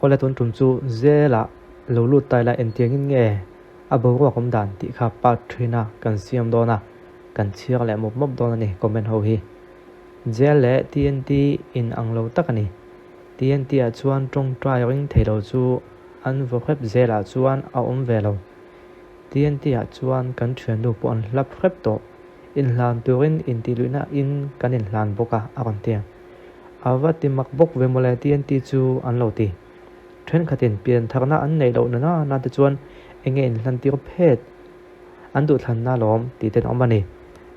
Awle tun tum chu Zela lo lut ta ila engtiangin nge a boruak awm dan tih kha part thina kan siam dawn a, kan chhiar leh mawp mawp dawn a ni comment ho hi. Jail leh TNT in ang lo tak a ni. TNT ah chuan tawngtai ring thei lo chu an vaw hrep zelah chuan a awm ve lo. TNT ah chuan kan thiannu pawh an hlap hrep tawh. Inhlan turin intihluihna in kan inhlan bawk a a rawn ti. A va ti mak bawk ve mawle TNT chu an lo ti. Thenkhatin piantharna an neih loh nana na te chuan enge inhlantir phet an duhthlanna lawm tih ten awm a ni.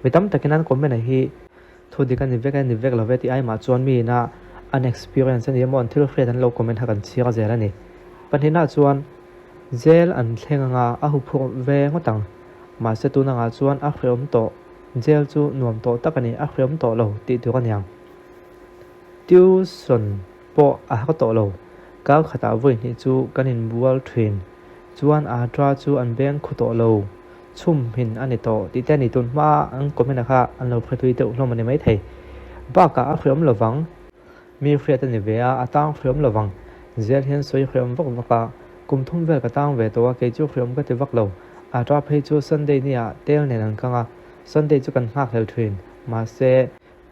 Mi tam takin an comment-a hi thu dik a ni vek a ni vek lo ve tih ai mah chuan mi ina an experience a ni emaw an thil hriat an lo comment kha kan chhiar zel a ni. Pahnihna chuan jail an thleng anga a huphurh ve ngawt ang. Mahse tun angah chuan a hreawm tawh, jail chu nuam tawh tak a ni, a hreawm tawh lo tih tur a niang. Tuition pawh a har tawh lo, kar khatah vawi hnih chu kan inbual thin. Chuan Atra chu an beng khu tawh lo, chhum hin a ni tawh tih te a ni tun hma an comment a kha an lo hre tui deuh hlawm a ni maithei. Bakah a hreawm lovang, mi hriat a ni ve a, a tang hreawm lovang. Zel hian sawi hreawm vak vak a, kum thum vel ka tang ve tawh a, kei chu hreawm ka ti vak lo. Atra phei chu Sunday ni ah tel nen an kang a, Sunday chu kan nghakhlel thin, mahse,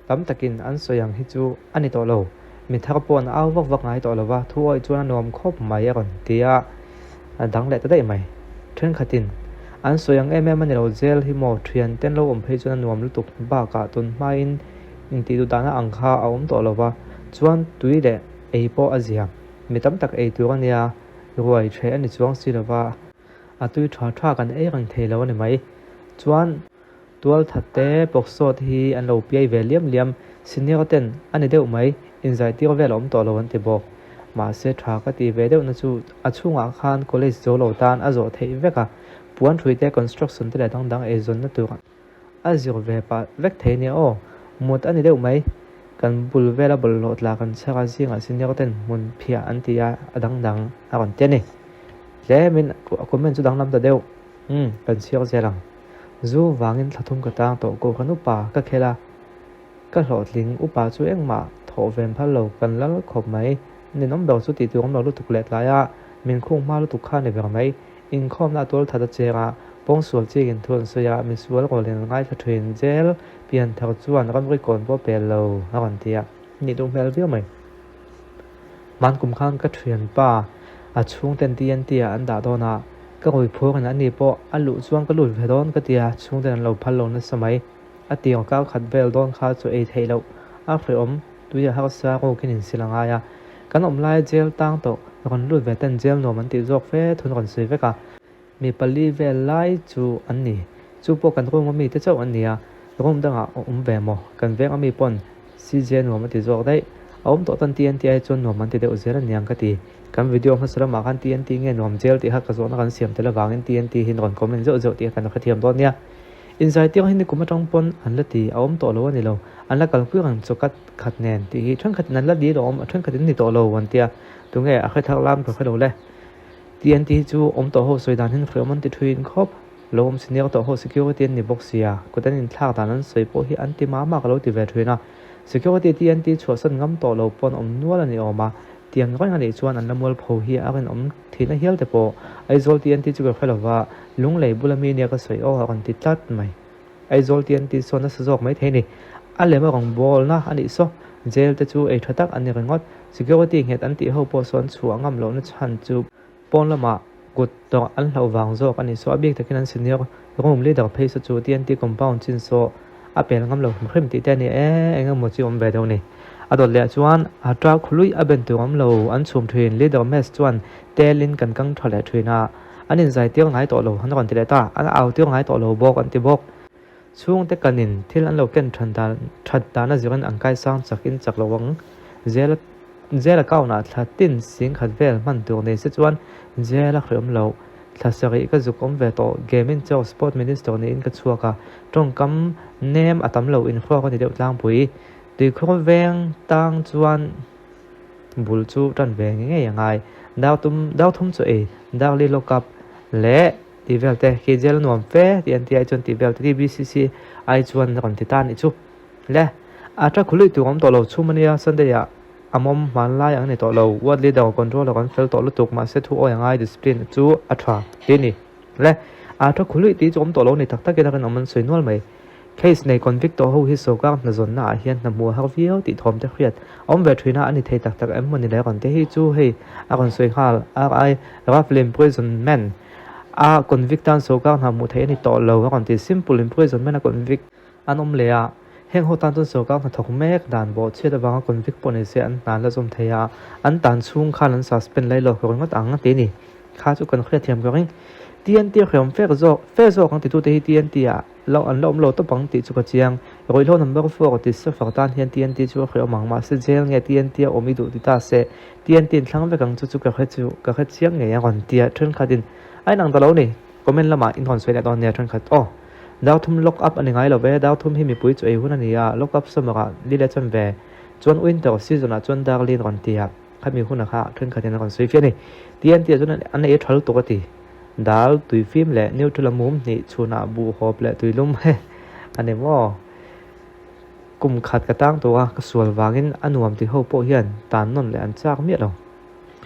Tam takin an sawi ang hi chu a ni tawh lo. Mi thar pawh an au vak vak ngai tawh lo va, thu awih chuan a nuam khawp mai a rawn ti a, a dang leh ta daih mai. Thenkhatin an sawi ang em em a ni lo, jail hi maw thian ten lo awm phei chuan a nuam lutuk bakah tun hmain intih duh dahna ang kha a awm tawh lo va, chuan tui leh ei pawh a zia. Mi tam tak ei tur a nia, ruai hreh a ni chuang si lo va, a tui tha tha kan ei reng thei lo a ni mai. Chuan. Tualthat te, Pawksawt hi an lo piai ve liam liam, senior ten a ni deuh mai, inzaitir vel a awm tawh lo an ti bawk. Mahse tha ka ti ve deuh na chu a chhungah khan college zo lo tan a zawh theih vek a, puan hrui te, construction te leh dang dang eizawnna tur a zir ve pah vek thei nia aw, mut a ni deuh mai. Kan bul vela bawlhhlawh tla kan chhar a zingah senior ten hmun phiah an ti a, a dang dang a rawn ti a ni. Tlemin comment chu danglam ta deuh. Umm, kan chhiar zel ang. Zu vangin thla thum ka tang tawh ko kan upa ka khel a, ka hlawhtling upa chu engmah thawh ven phal lo kan lal khawp mai. Ninawm ber chu tih tur awm lo lutuk leh tlai a, min khung hma lutuk kha a ni ber mai. Inkhawmna a tual that a cheng a, pawngsual chikin thu an sawi a, misual rawlin an ngaithla thin. Jail pianthar chuan ramri kawn pawh pel lo a rawn ti a, nih duh hmel viau mai. Hman kum khan ka thianpa a chhungten TNT ah an dah dawn a, ka rawi phur in ani pawh a luh chuan ka lut ve dawn ka ti a, chhungten an lo phal lo nasa mai. A tiang kar khat vel dawn kha chu ei theih loh a hrehawm, tui a harsa rukin insil a ngai a. Kan awm laia jail tang tawh rawn lut ve ten jail nuam an tih zawk fe thun rawn sawi vek a. Mi pali vel lai chu an ni. Chu pawh kan room ami te chauh an ni a, room dangah a awm ve maw? Kan veng ami pawn CJ nuam a ti zawk daih. A awm tawh tan TNT ai chuan nuam an ti deuh zel aniang ka ti. Kan video hmasa lamah khan TNT nge nuam zel tih kha ka zawhna kan siam tel avangin TNT hi rawn comment zeuh zeuh tih kha kan hrethiam dawn nia. Inzaitir hi nikum atang pawn an la ti, a awm tawh lo a ni lo. An la kalpui reng chaw kat khat nen tih hi thenkhatin an la dil a awm, a thenkhatin ni tawh lo an tia. Tunge a hre thar lam ka hre lo le. TNT hi chu awm tawh ho sawi dan hian hreawm an ti thuin khawp. Lo awm senior tawh ho security an ni bawk sia, kut an inthlak dan an sawi pawh hi an ti mah mah ka lo ti ve thin a. Security TNT chhuahsan ngam tawh lo pawn awm nual a ni awm a, tiang reng a nih chuan an la mualpho hi a rinawm thihna hial te pawh. Aizawl TNT chu ka hre lova, Lunglei bula mi nia ka sawi aw a rawn ti tlat mai. Aizawl TNT sawn nasa zawk mai thei ni. A lem a rawn bawlna a nih saw, jail te chu ei tha tak an ni ringawt. Security nghet an tih ho pawh sawn chhuah ngam lohna chhan chu pawn lamah kut tawrh an hlauh vang zawk a ni. Saw a bik takin an senior room leader phei saw chu TNT compound chin saw a pel ngam lo hrim hrim tih te a ni e, eng emaw chu awm ve deuh a ni. A dawt leh chuan a ṭa khuluih a ben tur awm lo an chhum ṭhin leader mess chuan telin kan kang ṭha leh ṭhin a, an inzai tir ngai tawh lo an rawn ti leh ta, an au tir ngai tawh lo bawk an ti bawk. Chhungte kanin thil an lo ken than dan that dan a zirin an kaisang chak in chak lo ang. Jail jail account ah thla tin sing khat vel hman tur nei se chuan jail a hriawm loh. Thla sarih ka zuk awm ve tawh game in chaw sport minister niin ka chhuak a, tawngkam nem a tam lo inhruak a ni deuh tlangpui. Tuikhur veng tang chuan bul chu tan ve ngei a ngai. Dar tum dar thum chu ei dar li lockup leh tih vel te khi jail nuam fe tih an ti ai chuan tih vel te TBCC ai chuan rawn ti ta anih chu le a tha khuluih tur awm tawh lo chhum ania Sunday ah. a mawm hmanlai ang a ni tawh lo. Ward leader controller kan fel tawh lutuk mahse thu awi a ngai discipline chu a tha tih a ni. Le a tha khuluih tih chu awm tawh lo ni tak takin a rinawm an sawi nual mai. Case nei convict tawh ho hi sawrkar hna zawnna ah hian hna hmuh a har viau tih thawm te hriat a awm ve thin a, a ni thei tak tak em mawni le rawn te hi chu hei a rawn sawi nghal RI Roughly imprisonment a convict tan sawrkar hna hmuh theih a ni tawh lo a rawn ti simple imprisonment a convict an awm leh a, heng ho tan chuan sawrkar hnathawk mek dan bawhchhiat avanga convict pawh ni se an hna an la zawm thei a, an tan chhung khan an suspend lai lawk ringawt ang tih a ni. Kha chu kan hriatthiam ka ring. TNT hriam fek zawk fe zawk ang titute hi TNT ah lo an la awm lo tawp ang tih chu ka chiang. Ruihhlo number 4 ti suffer tan hian TNT chu a hriawm ang mahse jail nge TNT a awm i duh ti ta se TNT in thlang vek ang chu chu ka hre chu ka hre chiang ngei a rawn tia thenkhatin a inang ta lo ni. Comment lamah in rawn sawi leh dawn nia thenkhat aw. Darthum lock up a ni ngai lo ve, darthum hi mipui chu ei hun a ni a, lock up summer ah li leh chan ve chuan winter season ah chuan darlin rawn tia. Khami huna kha thenkhatin a rawn sawi fiah a ni. TNT ah chuan an ei tha lutuk a ti. Dal, tuifim leh neutral a mum hnih chhunah buh hawp leh tuilum he a ni maw? Kum khat ka tang tawh a, ka sual vangin a nuam ti ho pawh hian tan nawn leh an chak miah lo.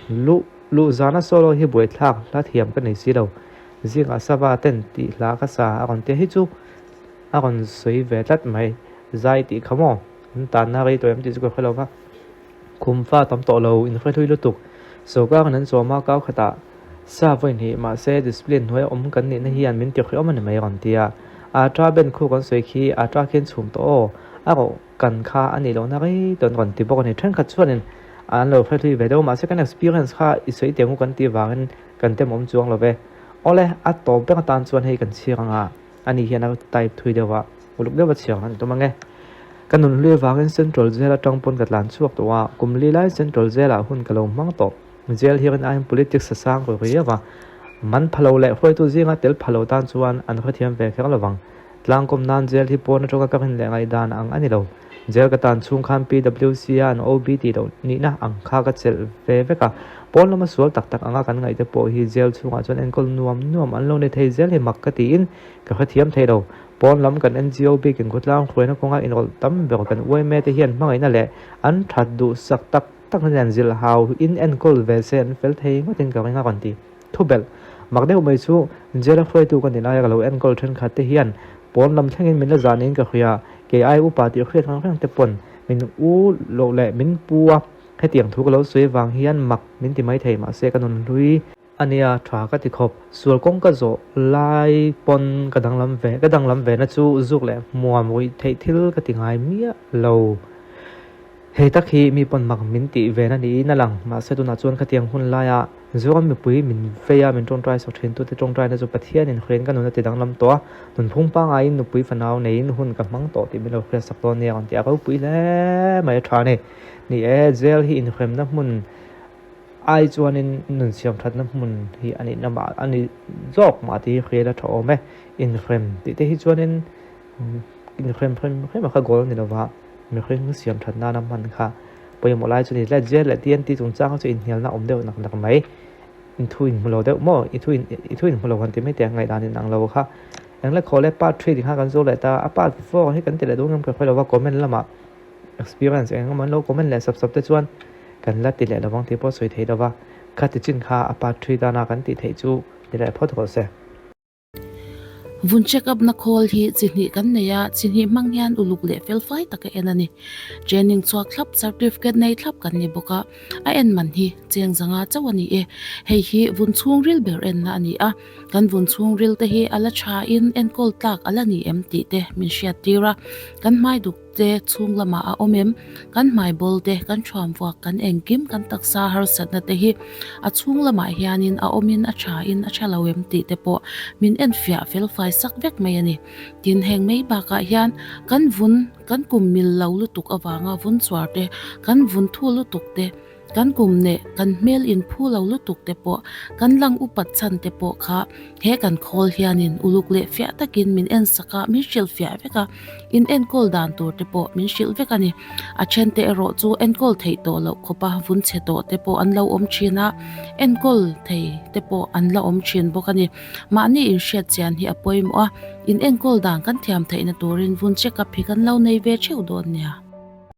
Luh luh zana solo hi buaithlak hla thiam ka nei si lo. Zingah sava ten tih hla ka sa a rawn tia hi chu a rawn sawi ve tlat mai. Zai tih kha maw? An tanna rei tawh em tih chu ka hre lo va. Khum fa tam tawh lo inhre hlui lutuk. Sawrkar in an chawm a, kau khatah sa vawi hnih mahse discipline hnuaia awm kan nihna hian min tirhriawm a ni mai rawn ti a. Atra ben khu kan sawi khi atra khian chhum tawh aw, a rawh kan kha a nih lohna rei tawn rawn ti bawk a ni. Thenkhat chuanin an lo hre hlui ve deuh mahse kan experience kha i sawi teh ngu kan tih vangin kan tem awm chuang lo ve. Awle, a tawp ber atan chuan hei kan chhiar ang a. Ani hian a type thui deuh a, uluk deuh a chhiar han tum ange. Ka nun hlui avangin Central Jail atang pawn ka tlan chhuak tawh a, kum li lai Central Jail ah hun ka lo hmang tawh. Jail hian aiin politics a sang ru riau a, man pha lo leh hruaitu zinga tel pha lo tan chuan an hrethiam ve kher lovang. Tlangkawm nan jail hi pawn atanga ka rin leh ngaihdan ang a ni lo. Jail ka tan chhung khan PWC a an OB tih loh nihna ang kha ka chelh ve vek a, pawn lama sual tak tak anga kan ngaih te pawh hi jail chhungah chuan enkawl nuam nuam an lo ni thei zel hi mak ka tiin ka hrethiam thei lo. Pawn lam kan NGO bikin khawtlang hruaina kawnga inrawlh tam ber kan uaime te hian hmangaihna leh an that duhsak tak tak na nen zilh hau in enkawl ve se an fel thei ngawtin ka ring a rawn ti. Thubelh, mak deuh mai chu jail a hruaitu ka ni laia ka lo enkawl thenkhat te hian pawn lam thlengin min la zah niin ka hria, kei ai upa tih hriat reng reng te pawn min u loh leh min pu a, hetiang thu ka lo sawi vang hian mak min ti mai thei mahse ka nun hlui a nia tha ka ti khawp, sual kawng ka zawh lai pawn ka danglam ve ka danglam ve na chu zuk leh hmuam ruih theih thil ka ti ngai miah lo. Hei tak hi mi pawn mak min tih ve na niin a lang. Mahse tunah chuan khatiang hun laia Zoram mipui min vei a, min tawngtai sak thin tute tawngtaina chu Pathianin hriain ka nun a ti danglam tawh a, nunphung pangaiin nupui fanau neiin hun ka hmang tawh tih min lo hriat sak dawn nia rawn ti a ropui hle mai a tha a ni. Ni e, jail hi inhremna hmun ai chuanin nun siam thatna hmun hi a nihna mah a ni zawk mah tih hi hriat a tha awm e. Inhrem tih te hi chuanin inhrem hrem hrem a kha goal a ni lova. Mihring siam that nana hman kha pawimawh lai chu ni tle. Jail leh TNT chungchang kha chu inhnialna awm deuh nak nak mai. Inthu inhmu lo deuh maw? I thu in i thu inhmu lo han ti mai teh ang ngaihdan inang lo kha. Engle khaw le part 3 ti kha kan zo leh ta a part 4 hi kan ti leh dawn ngam ka hre lo va comment lamah experience eng emaw an lo comment leh sap sap te chuan kan la ti leh lovang tih pawh sawi thei lo va. Kha ti chin kha a part 3 dana kan tih theih chu ni leh phawt rawh se. Vun check up na khawl hi chi hnih kan nei a, chi hnih hmang hian uluk leh felfai taka en a ni. Training chhuak thlap, certificate nei thlap kan ni bawk a, a en man hi cheng zanga chauh a ni e. Hei hi vun chhungril ber enna a ni a, kan vun chhungril te hi a la tha in enkawl tlak a la ni em tih te min hriat tir a, kan hmai duk te chhung lamah a awm em? Kan hmai bawl te, kan thuam vuak, kan engkim, kan taksa harsatna te hi a chhung lamah hianin a awmin a thain a tha lo em tih te pawh min enfiah fel fai sak vek mai a ni. Tin, heng mai bakah hian kan vun, kan kum mil lo lutuk avanga vun chuar te, kan vun thu lutuk te, Kan kum neh kan hmel in phu lo lutuk te pawh, kan lang upat chhan te pawh kha he kan khawl hianin uluk leh fiah takin min en sak a, min hrilh fiah vek a, in enkawl dan tur te pawh min hrilh vek a ni. A then te erawh chu enkawl theih tawh loh khawpa vun chhe tawh te pawh an lo awm thin a, enkawl thei te pawh an la awm thin bawk a ni. Mahni inhriat chian hi a pawimawh a, in enkawl dan kan thiam theihna turin vun check up hi kan lo nei ve theuh dawn nia.